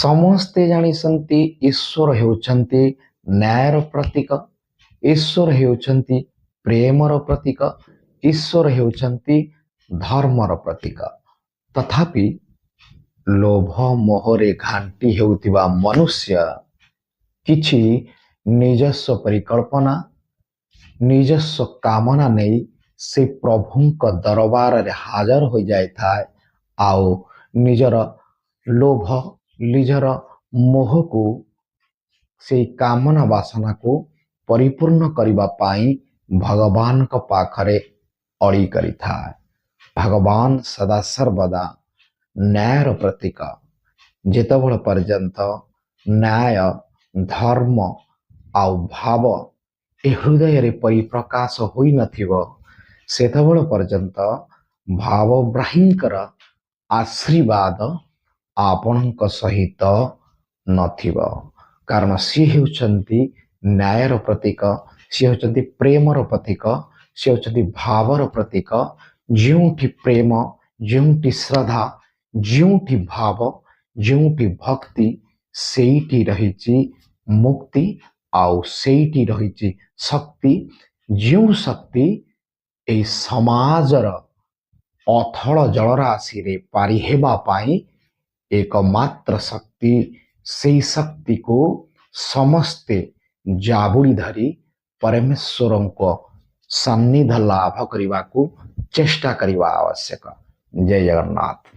ସମସ୍ତେ ଜାଣିଛନ୍ତି ଈଶ୍ୱର ହେଉଛନ୍ତି ନ୍ୟାୟର ପ୍ରତୀକ, ଈଶ୍ୱର ହେଉଛନ୍ତି ପ୍ରେମର ପ୍ରତୀକ, ଈଶ୍ୱର ହେଉଛନ୍ତି ଧର୍ମର ପ୍ରତୀକ। ତଥାପି ଲୋଭ ମୋହରେ ଘାଣ୍ଟି ହେଉଥିବା ମନୁଷ୍ୟ କିଛି ନିଜସ୍ୱ ପରିକଳ୍ପନା, ନିଜସ୍ୱ କାମନା ନେଇ ସେ ପ୍ରଭୁଙ୍କ ଦରବାରରେ ହାଜର ହୋଇଯାଇଥାଏ ଆଉ ନିଜର ଲୋଭ, ନିଜର ମୋହକୁ, ସେଇ କାମନା ବାସନାକୁ ପରିପୂର୍ଣ୍ଣ କରିବା ପାଇଁ ଭଗବାନଙ୍କ ପାଖରେ ଅଳି କରିଥାଏ। ଭଗବାନ ସଦା ସର୍ବଦା ନ୍ୟାୟର ପ୍ରତୀକ। ଯେତେବେଳେ ପର୍ଯ୍ୟନ୍ତ ନ୍ୟାୟ, ଧର୍ମ ଆଉ ଭାବ ଏ ହୃଦୟରେ ପରିପ୍ରକାଶ ହୋଇନଥିବ, ସେତେବେଳେ ପର୍ଯ୍ୟନ୍ତ ଭାବଗ୍ରାହୀଙ୍କର ଆଶୀର୍ବାଦ ଆପଣଙ୍କ ସହିତ ନଥିବ। କାରଣ ସିଏ ହେଉଛନ୍ତି ନ୍ୟାୟର ପ୍ରତୀକ, ସିଏ ହେଉଛନ୍ତି ପ୍ରେମର ପ୍ରତୀକ, ସିଏ ହେଉଛନ୍ତି ଭାବର ପ୍ରତୀକ। ଯେଉଁଠି ପ୍ରେମ, ଯେଉଁଠି ଶ୍ରଦ୍ଧା, ଯେଉଁଠି ଭାବ, ଯେଉଁଠି ଭକ୍ତି, ସେଇଠି ରହିଛି ମୁକ୍ତି ଆଉ ସେଇଠି ରହିଛି ଶକ୍ତି, ଯେଉଁ ଶକ୍ତି ଏଇ ସମାଜର ଅଥଳ ଜଳରାଶିରେ ପାରି ହେବା ପାଇଁ ଏକମାତ୍ର ଶକ୍ତି। ସେଇ ଶକ୍ତିକୁ ସମସ୍ତେ ଜାବୁଡ଼ି ଧରି ପରମେଶ୍ୱରଙ୍କ ସାନ୍ନିଧ୍ୟ ଲାଭ କରିବାକୁ ଚେଷ୍ଟା କରିବା ଆବଶ୍ୟକ। ଜୟ ଜଗନ୍ନାଥ।